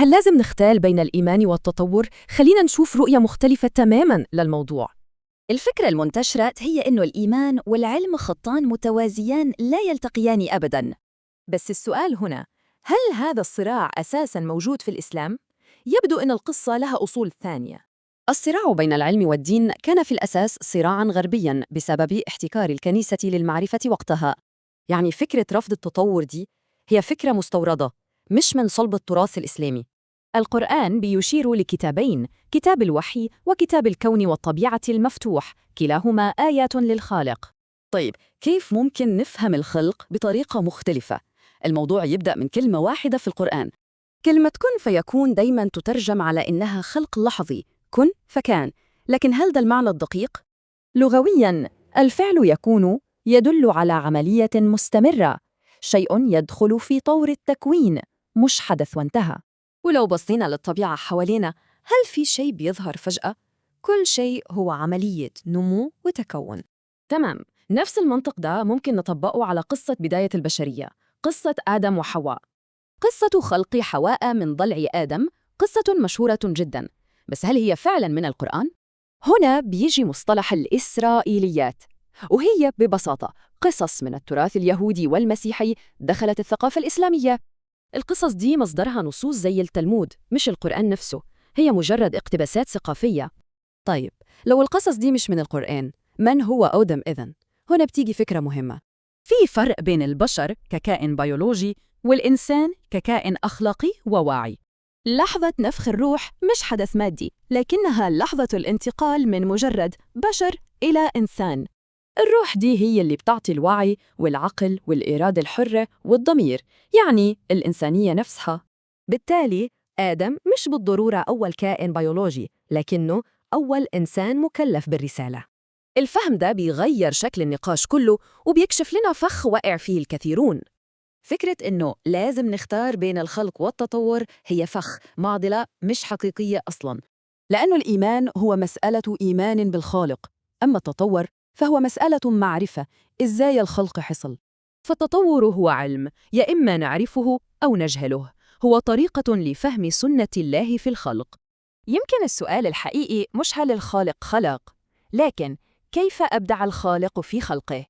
هل لازم نختال بين الإيمان والتطور؟ خلينا نشوف رؤية مختلفة تماماً للموضوع. الفكرة المنتشرة هي إنه الإيمان والعلم خطان متوازيان لا يلتقيان أبداً. بس السؤال هنا، هل هذا الصراع أساساً موجود في الإسلام؟ يبدو أن القصة لها أصول ثانية. الصراع بين العلم والدين كان في الأساس صراعاً غربياً بسبب احتكار الكنيسة للمعرفة وقتها. يعني فكرة رفض التطور دي هي فكرة مستوردة، مش من صلب التراث الإسلامي. القرآن بيشير لكتابين، كتاب الوحي وكتاب الكون والطبيعة المفتوح، كلاهما آيات للخالق. طيب، كيف ممكن نفهم الخلق بطريقة مختلفة؟ الموضوع يبدأ من كلمة واحدة في القرآن. كلمة كن فيكون دايماً تترجم على إنها خلق لحظي، كن فكان، لكن هل ده المعنى الدقيق؟ لغوياً، الفعل يكون يدل على عملية مستمرة، شيء يدخل في طور التكوين، مش حدث وانتهى. ولو بصينا للطبيعة حوالينا، هل في شيء بيظهر فجأة؟ كل شيء هو عملية نمو وتكون. تمام، نفس المنطق ده ممكن نطبقه على قصة بداية البشرية، قصة آدم وحواء. قصة خلق حواء من ضلع آدم قصة مشهورة جداً، بس هل هي فعلاً من القرآن؟ هنا بيجي مصطلح الإسرائيليات، وهي ببساطة قصص من التراث اليهودي والمسيحي دخلت الثقافة الإسلامية. القصص دي مصدرها نصوص زي التلمود، مش القرآن نفسه، هي مجرد اقتباسات ثقافية. طيب، لو القصص دي مش من القرآن، من هو آدم إذن؟ هنا بتيجي فكرة مهمة. في فرق بين البشر ككائن بيولوجي والإنسان ككائن أخلاقي وواعي. لحظة نفخ الروح مش حدث مادي، لكنها لحظة الانتقال من مجرد بشر إلى إنسان. الروح دي هي اللي بتعطي الوعي والعقل والإرادة الحرة والضمير، يعني الإنسانية نفسها. بالتالي آدم مش بالضرورة أول كائن بيولوجي، لكنه أول إنسان مكلف بالرسالة. الفهم ده بيغير شكل النقاش كله وبيكشف لنا فخ وقع فيه الكثيرون. فكرة إنه لازم نختار بين الخلق والتطور هي فخ، معضلة مش حقيقية أصلاً. لأن الإيمان هو مسألة إيمان بالخالق، أما التطور فهو مسألة معرفة، إزاي الخلق حصل. فالتطور هو علم، يا إما نعرفه أو نجهله، هو طريقة لفهم سنة الله في الخلق. يمكن السؤال الحقيقي مش هل الخالق خلق، لكن كيف أبدع الخالق في خلقه؟